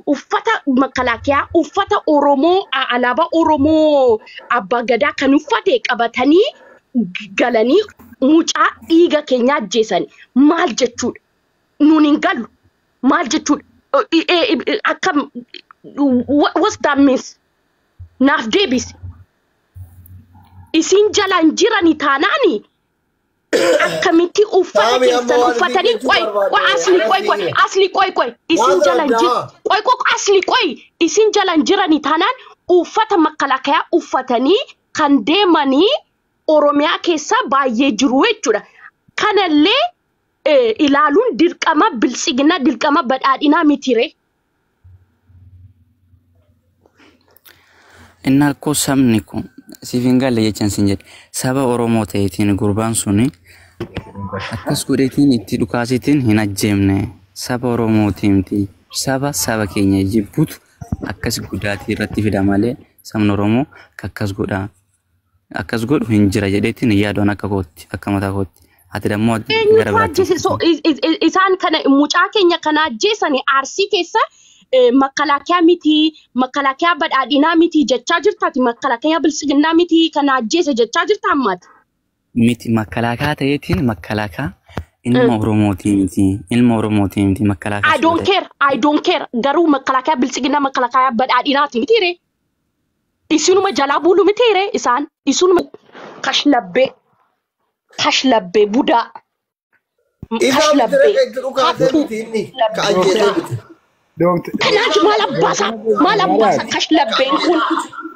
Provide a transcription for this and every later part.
Uffata makalaakiyaa, uffata Oromoo, alaabaa Oromoo abbaa gadaa kan uffate qabatanii galanii mucaa dhiiga keenya ajjeesan maal jechuudha? Nuun hin galu. Maal jechuudha? Akkam, what's that means? Naaf deebisi. Isin jalaan jirani taanaani akkamitti uffata keessan uffatanii? Qoy qoy, asli, qoy qoy, asli, qoy qoy, isin jalaan jir, qoy qoy, asli, qoy, isin jalaan jirani taanaan uffata makalaakiyaa uffatanii kan deemanii Oromiyaa keessa baay'ee jiru jechuudha. Kanallee ilaaluun dirqama biltsiginaa, dirqama badhaadhinaa mitire. Inni akkoo sabni kun siif hin galle jechaan sin jedhe, saba Oromoo ta'eetiin gurbaan suni akkas godheetiin itti dhukaaseetiin hin ajjeemne, saba Oromootii miti, saba keenya jibbutu akkas gudaatii irratti fida malee sabni Oromoo akkas godha akkas godhu hin jira jedheetiin hin yaadu akka kootti, akka mataa kootti. Ati dammoo gara Eenyutu biraatti. ajjeese? So isaan kana, mucaa keenya kana ajjeesani Arsii keessa makalaakiyaa miti, makalaakiyaa badhaadhinaa miti jechaa jirtaati, makalaakiyaa biltsiginnaa miti kana ajjeese jechaa jirta ammaati. Miti, makalaakaa ta'eetiin makalaakaa ilma Oromootii miti, ilma Oromootii miti makalaakaa. I don't care, I don't care. Garuu makalaakiyaa biltsiginnaa, makalaakiyaa badhaadhinaati miti ree. Isinuma jalaa bulu miti ree, isaan isinuma kashlabbee, kashlabbee budaa. Isaa miti. Kashlabbee. Itti dhukaasee miti, inni ka ajjeesee miti. Kanaaf maal abbaasaa, maal abbaasaa kashlabbeen kun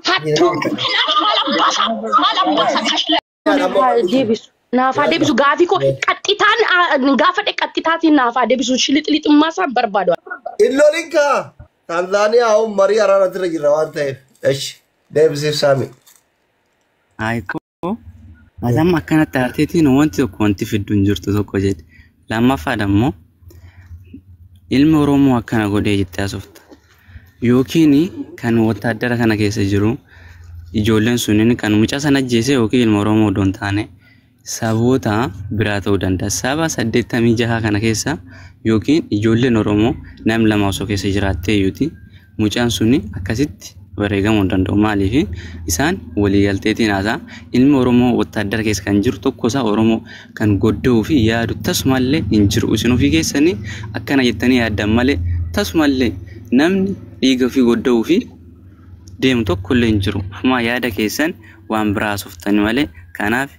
hattuu. Kanaaf maal abbaasaa, maal abbaasaa kashlabbeen deebisu. Naaf haa deebisu gaafii koo qaxxitaan gaafadhe, qaxxitaatiin naaf haa deebisu, shilixilixummaa isaan barbaadu. Illoliin kaa Taanzaaniyaa hoo marii araarratti irra jirra waan ta'eef. Eshi, deebisiif saami. Ayikoo, ati akkanatti aarteetiin wanti tokko wanti fiddu hin jirtu tokko jedhe. Lammaffaa immoo ilma Oromoo akkana godhee jettee haasofta. Yookiin kan wottaaddara kana keessa jiru ijoolleen sunniin kan mucaa sana ajjeese yookiin ilma Oromoo odoo hin taane saboota biraa ta'uu danda'a. Saba 86 kana keessa yookiin ijoolleen Oromoo nam lama osoo keessa jiraattee iyyuuti mucaan suni akkasitti wareegamuu hin danda'u. Maaliif isaan waliigalteetiin haasaa ilmi Oromoo wottaaddara keessa kan jiru tokko isaa Oromoo kan godda'uu fi yaadu tasumallee hin jiru. Isin ofii keessanii akkana jettanii yaaddan malee tasumallee namni dhiiga ofii godda'uu fi deemu tokko illee hin jiru. Ofumaa yaada keessan waan biraa haasoftani malee, kanaaf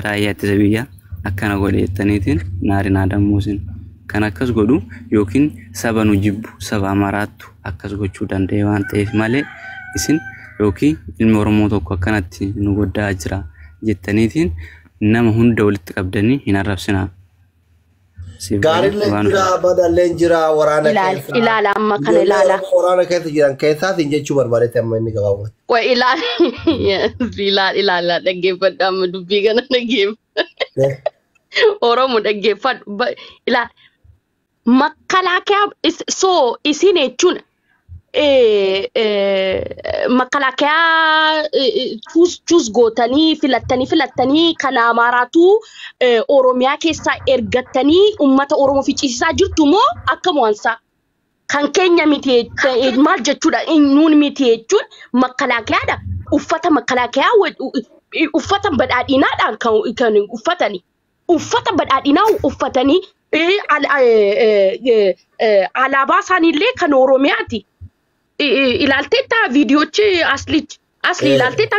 raayyaa ittisa biyyaa akkana godhe jettaniitiin naarin aadammoo isin. Kan akkas godhu yookiin saba nu jibbu, saba Amaaraattu akkas gochuu danda'e waan ta'eef malee, isin yookiin ilmi Oromoo tokko akkanatti nu goddaa jira jettaniitiin nama hunda walitti qabdanii hin arrabsinaa. Siif galee Gaariillee waan jira, badallee jira waraana Ilaala keessa. ilaala amma kana Ijoollee ilaala. Oromoo waraana keessa jiran keessaas hin jechuu barbaadetti amma inni gabaabumatti. Qoy, ilaala ilaala ilaala, dhaggeeffadhu amma dubbii kana, dhaggeeffadhu. Oromoo dhaggeeffadhu, ilaala. Makalaakiyaa so isin jechuun makalaakiyaa choose gootanii filattanii kan Amaaraatu Oromiyaa keessaa ergattanii uummata Oromoo ficcisiisaa jirtu moo akkam waansaa? Kan keenya miti maal jechuudha? Nuun miti jechuun makalaakiyaadha. Uffata makalaakiyaa, uffata badhaadhinaadhaan kan uffatani. Uffata badhaadhinaa uffatanii alaabaa isaaniillee kan Oromiyaati. Ilaalteetta viidiyoochi aslichi asli ilaalteetta.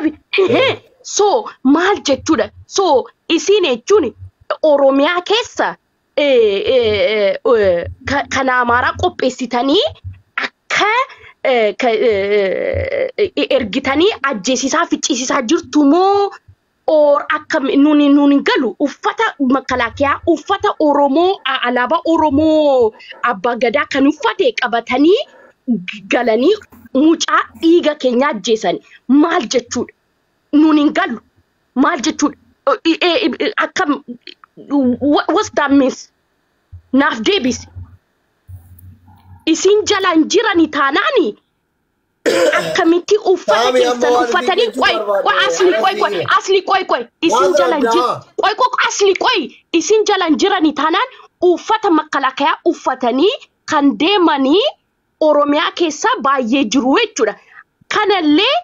So maal jechuudha? So isin jechuun Oromiyaa keessa kan Amaaraa qopheessitanii akka ergitanii ajjeesisaa ficcisiisaa jirtu moo or akka nuuni galu? Uffata makalaakiyaa, uffata Oromoo, alaabaa Oromoo abbaa gadaa kan uffate qabatanii galanii mucaa dhiiga keenya ajjeesan maal jechuudha? Nuun hin galu. Maal jechuudha? Akkam, what's that means? Naaf deebisi. Isin jalaan jirani taanaani akkamitti uffata Saami, amma keessan waan uffatanii isin jechuu qoy qoy barbaade asli, qoy qoy, asli, qoy qoy, isin Waan jalaan jir addaa. qoy qoy, asli, qoy, isin jalaan jirani taanaan uffata makalaakiyaa uffatanii kan deemanii Oromiyaa keessa baay'ee jiru jechuudha. Kanallee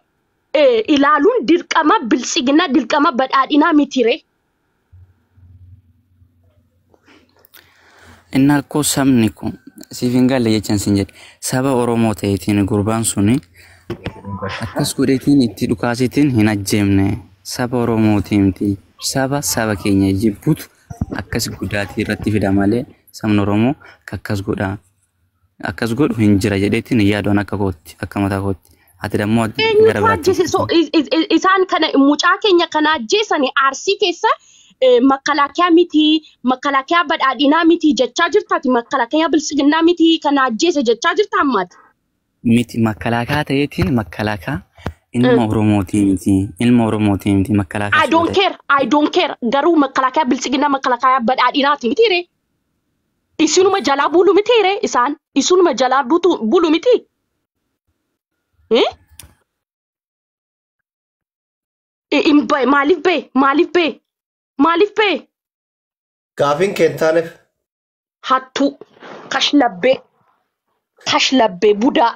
ilaaluun dirqama biltsiginaa dirqama badhaadhinaa mitire. Inni akkoo sabni kun siif hin galle jechaan sin jedhe saba Oromoo ta'eetiin gurbaan suni akkas godheetiin itti dhukaaseetiin hin ajjeemne saba Oromootii miti saba saba keenya jibbutu akkas gudaatii irratti fida malee sabni Oromoo akkas godha akkas godhu hin jira jedheetiin yaaduun akka kootti akka mataa kootti ati dammoo gara Eenyutu biraatti. ajjeese? So, isaan kana mucaa keenya kana ajjeesani Arsii keessa makalaakiyaa miti, makalaakiyaa badhaadhinaa miti jechaa jirtaati. Makalaakiyaa biltsiginnaa miti kana ajjeese jechaa jirta ammaati. Miti makalaakaa ta'eetiin makalaakaa ilma Oromootii miti ilma Oromootii miti makalaakaa. I don't care, I don't care. Garuu makalaakiyaa biltsiginnaa makalaakiyaa badhaadhinaati miti ree. Isinuma jalaa bulu miti ree isaan. Isinuma jalaa bulu miti. Eh? Hin bahe maaliif bahe maaliif bahe maaliif bahe Gaafiin kee hin taaneef. Hattuu kashlabbee kashlabbee budaa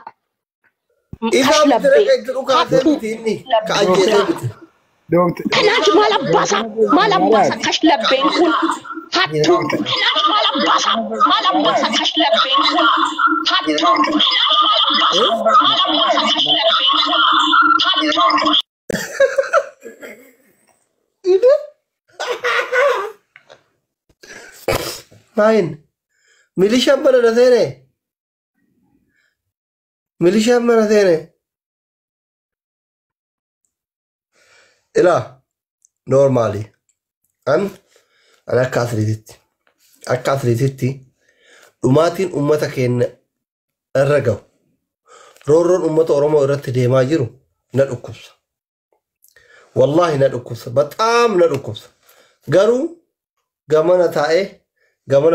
Isaa miti kashlabbee reqa itti dhukaasee hattuu miti inni ka ajjeesee miti. Dooktar Kanaaf maal abbaasaa kashlabbeen kun hattuu kanaaf maal abbaasaa kashlabbeen kun hattuu kanaaf maal abbaasaa kashlabbeen kun hattuu. Maayin milishaan mana na seene. Milishaan mana seene. Ilaa normally an akka atleetitti dhumaatiin uummata keenya irra gahu roorroon uummata Oromoo irratti deemaa jiru na dhukkubsa. Wallaahi na dhukkubsa. Baxaam na dhukkubsa. Garuu gamana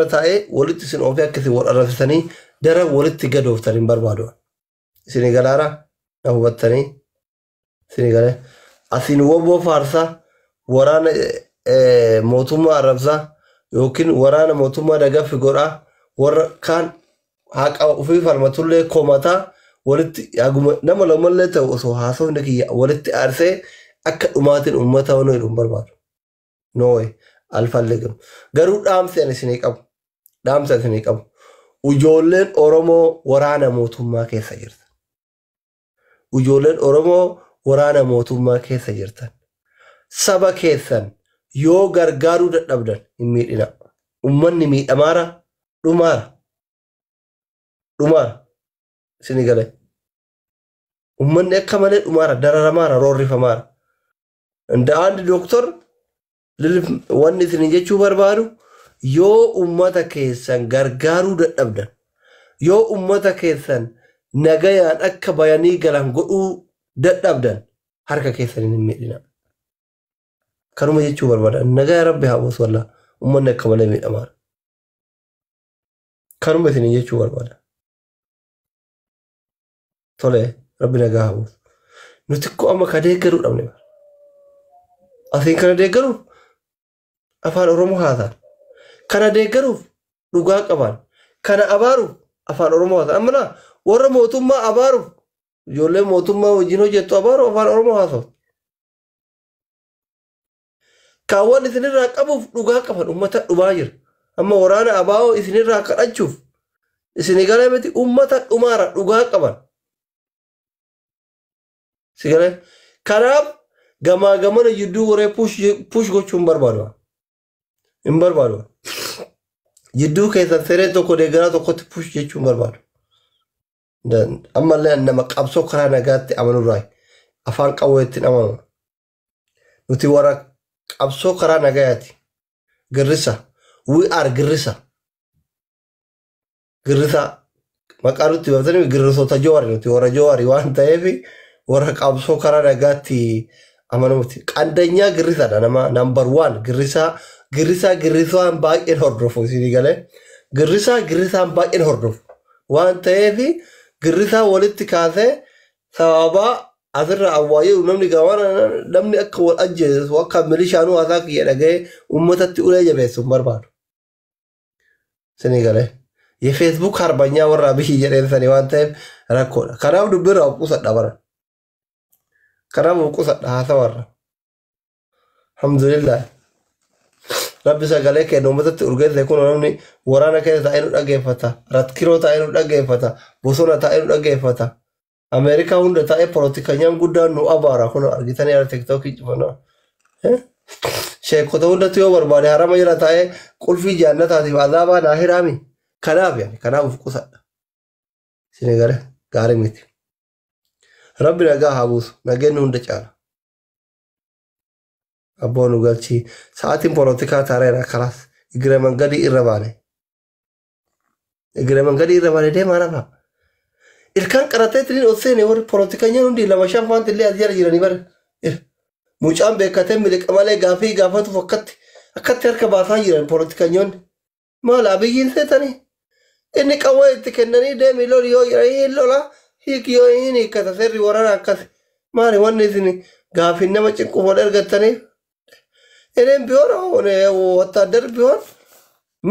taa'ee walitti isin oofee akka isin wal arrabsitanii dara walitti gadooftan hin barbaadu. Isin galaara na hubattanii isin galee asiin woboo faarsaa waraana mootummaa arrabsaa yookiin waraana mootummaa dagaffi godhaa warra kaan haqa ofii falmatullee komataa walitti haguma nama lamallee ta'u osoo haasofni kiyya walitti aarsee akka dhumaatiin uummata waan hin barbaadu. No way. Alfallegam. Garuu dhaamsi ani isinii qabu. Dhaamsi ani isinii qabu. Ijoolleen Oromoo waraana mootummaa keessa jirtan. Ijoolleen Oromoo waraana mootummaa keessa jirtan. Saba keessan yoo gargaaruu dadhabdan hin miidhina. Uummanni miidhamaara dhumaara. Dhumaara. Isinii galee. Uummanni akka malee dhumaara dararamaara roorrifamaara. Inda andi dooktor wanni isin jechuu barbaadu yoo ummata keessan gargaaruu dadhabdan yoo ummata keessan nagayaan akka bayanii galan godhuu dadhabdan harka keessan hin miidhina. Kanuma jechuu barbaada. Nagaya rabbi haa buusu wallaa ummanni akka malee miidhamaara. Kanuma isin jechuu barbaada. Tole rabbi nagaa haa buusu. Nuti koo amma ka deeggaruu dhabne. Asiin kana deeggaruuf afaan Oromoo haasa'an. Kana deeggaruuf dhugaa qaban. Kana abaaruuf afaan Oromoo haasa'an. Amma naa warra mootummaa abaaruuf ijoollee mootummaa wajjin hojjettu abaaruuf afaan Oromoo haasa'u. Kaawwan isinirraa qabuuf dhugaa qaban uummata dhumaa jira. Amma waraana abaa'oo isinirraa kadhachuuf isinii galee miti uummata dhumaara dhugaa qaban. Si galee kanaaf gamaa gamana jidduu waree push gochuu hin barbaadu. Hin barbaadu. Jidduu keessan seree tokko deeggaraa tokkotti push jechuu hin barbaadu. Ammallee nama qabsoo karaa nagaatti amanurraa afaan qawweetti amanu. Nuti warra qabsoo karaa nagayaati. Girrisa. We are girrisa. Girrisa maqaa nutti bafatanii girrisoota Jowaari nuti warra Jowaari waan ta'eef warra qabsoo karaa nagaatti amanuuti. Qandanyaa girrisaadha nama number one girrisaa girrisaa girrisaan baay'een hordofu isinii galee girrisaa girrisaan baay'een hordofu waan ta'eef girrisaa walitti kaasee sababaa asirra awwaayee namni gawana namni akka wal ajjeesu akka milishaanuu haasaa kiyya dhaga'ee uummatatti ulee jabeessu hin barbaadu. Isinii galee የፌስቡክ አርበኛ warra Abiyyi jedheen sanii waan ta'eef rakkoodha. Kanaaf dubbirraa of qusadha bara. Kanaaf of qusadha haasawarra. Alhamdulillah. Rabbi sagalee kennu uummatatti urgeesse kun namni waraana keessa taa'ee nu dhaggeeffata. Ratkiroo taa'ee nu dhaggeeffata. Bosona taa'ee nu dhaggeeffata. Ameerikaa hunda taa'ee polotikanyaan guddaan nu abaara kun argitanii ara tiktookii cufannaa. Sheekota hundatti yoo barbaade harama jala taa'ee qulfii jaannataatiif azaabaa naa hiraami. Kanaaf yaani kanaaf of qusadha. Isin gara gaarii miti. Rabbi nagaa haa buusu. Nageenyi hunda caala. Abboo nu galchii. Sa'aatiin polotikaa taareera kalaas. Igire mangadii irra baane. Igire mangadii irra baane deemaa nafa. Ilkaan qarateetiin ol seene warri polotikanyaan hundi lama shan faanti illee as jala jiranii bara. Mucaan beekatee miliqa malee gaafii gaafatuuf akkatti harka baasaa jiran polotikanyoonni. Maal Abiyyiin seetanii? Inni qawwee itti kennanii deemi loli yoo jedhanii hin lola hiiki yoo hin hiikkata seerri waraana akkas. Maali wanni isin gaafiin nama cinquuf wal ergattaniif? እኔም ቢሆን አሁን ወታደር ቢሆን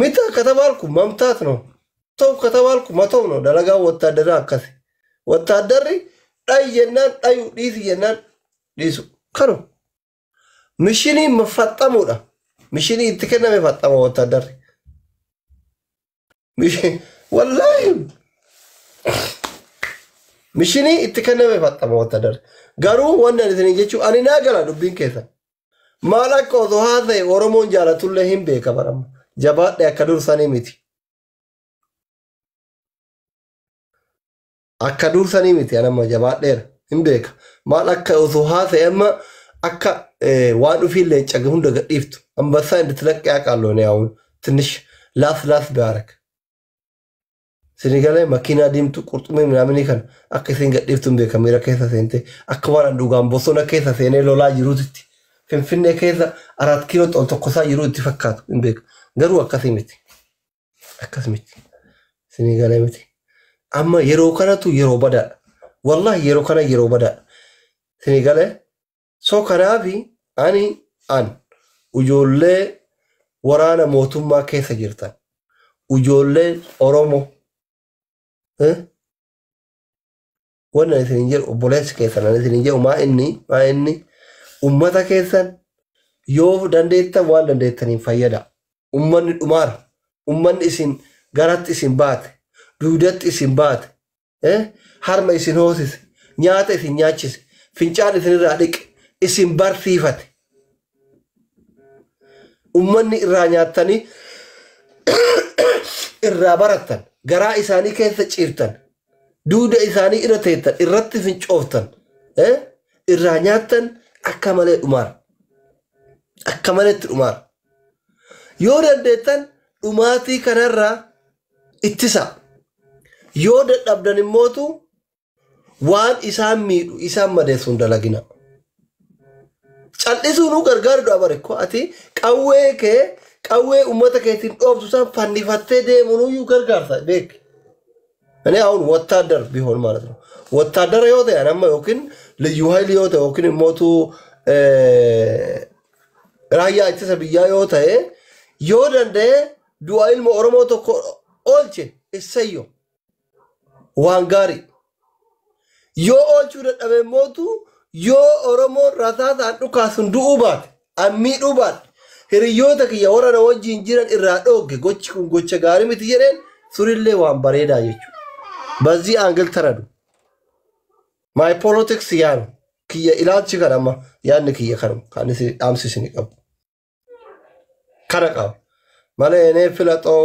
ምታ ከተባልኩ መምታት ነው። ተው ከተባልኩ መተው ነው። ደለጋ ወታደር አካሴ ወታደሪ ዳይ ጀናን ዳዩ ዲስ ጀናን ዲሱ ከኑ ምሽኒ መፈጠሙዳ ምሽኒ itti kenname ፈጠመ ወታደር ወላሂ mishinii itti kenname faxama ወታደር garuu wanni ani isin jechuu ani naa gala dubbiin keessan maal akka osoo haasa'e Oromoon jaalatullee hin beeka barama jabaadhe akka dursanii miti akka dursanii miti anamma jabaadheera hin beeka maal akka osoo haasa'e amma akka waan dhufii leenca hunda gadhiiftu አንበሳ እንድትለቅ ያውቃለሁ እኔ አሁን ትንሽ ላስ ላስ ቢያደርግ Sinigalee makiinaa diimtuu qurxummii ምናምን kan akka isin gadhiiftu hin beeka miira keessa seente akka waan dhugaan bosona keessa seenee lolaa jiruutitti Finfinnee keessa Arat Kiiloo ol tokkosaa jiru itti fakkaatu hin beeku. Garuu akkasii miti. Akkas miti. Sinigalee miti. Amma yeroo kanatu yeroo badaadha. Wallahi yeroo kana yeroo badaadha. Sinigalee so kanaafi ani an ijoollee waraana mootummaa keessa jirtan ijoollee Oromoo wannan isin jedhu obboleessi keessan ani isin jedhu maa inni ummata keessan yoo dandeettan waan dandeettaniin fayyada. Ummanni dhumaara. Ummanni isin garatti isin baate, duudatti isin baate, harma isin hoosise, nyaata isin nyaachise, fincaan isin irraa dhiqe, isin barsiifate. Ummanni irraa nyaattanii irraa barattan, garaa isaanii keessa ciiftan, duuda isaanii irra teettan, irratti fincooftan, irraa nyaattan akka malee dhumaara. Akka maleetti dhumaara. Yoo dandeettan dhumaatii kanarraa ittisa. Yoo dadhabdan immootu waan isaan miidhu isaan madeessu hin dalagina. Cal'isuunuu gargaaruudha bare ko ati qawwee kee qawwee uummata keetiin dhooftu san fannifattee deemuunuyyuu gargaarsa beek. እኔ አሁን ወታደር ቢሆን ማለት ነው ወታደር yoo ta'e amma yookiin ልዩ ኃይል yoo ta'e yookiin immootu raayyaa ittisa biyyaa yoo ta'e yoo danda'e du'a ilma Oromoo tokko oolche isayyo waan gaarii yoo oolchuu dadhabe immootu yoo Oromoon rasaasaan dhukaasun du'uu baate ammiidhuu baate hiriyoota kiyya warra na wajjin jiran irraa dhoogge gochi kun gocha gaarii miti jedheen surillee waan bareedaa jechuudha. በዚህ angle ተረዱ። My politics ያ ነው kiyya ilaalchi kan amma yaadni kiyya kanuma kan isin dhaamsi isin qabu kana qaba malee እኔ filaxoo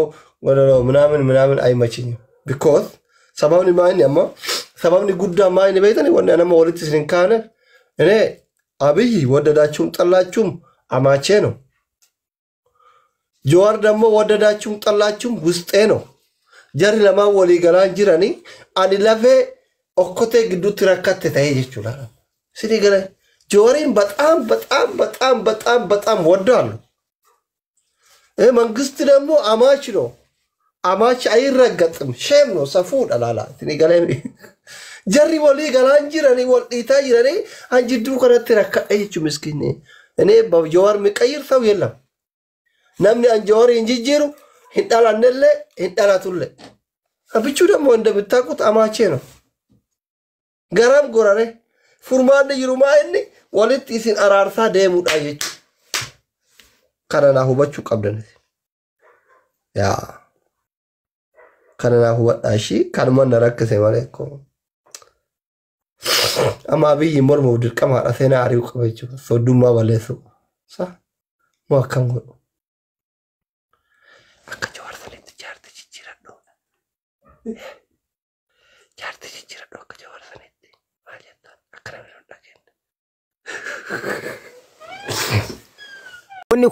ምናምን ምናምን አይመችኝም because sababni maa inni amma sababni guddaan maa inni beektani wanni nama walitti isin hin kaane እኔ አብይ ወደዳችሁም ጠላችሁም አማቼ ነው። ጀዋር ደግሞ ወደዳችሁም ጠላችሁም ውስጤ ነው። Jarri lamaan walii galaan jiranii ani lafee okkotee gidduutti rakkatte ta'ee jechuudha. Sidii galee ጀዋሪን በጣም በጣም በጣም በጣም በጣም ወደዋለሁ። መንግስት ደግሞ አማች ነው። አማች አይረገጥም። Shame ነው safuu dha sidii galee jarri walii galaan jiranii wal dhiitaa jiranii an jidduu kanatti rakkadhe jechuu miskiinni. እኔ በጀዋር የሚቀይር ሰው የለም። Namni an Jawaarii hin jijjiiru hin dhalannellee hin dhalatullee. አብቹ ደግሞ እንደምታውቁት አማቼ ነው። Garam gorare furmaanni jiru maa inni walitti isin araarsaa deemuudha jechuudha. Kana naa hubachuu qabdan. Yaa kana naa hubadhaa ishii kanuma na rakkise malee akkoo. Amma Abiyyi mormuuf dirqama haadha seenaa ari'uu qaba jechuudha. Soddummaa balleessu. Sa moo akkam godhu? Akka Jawaar sanitti jaartii jijjiiradhu. Jaartii jijjiiradhu akka Jawaar sanitti. Maal jettaan? Akka namni hin dhageenye. Wanni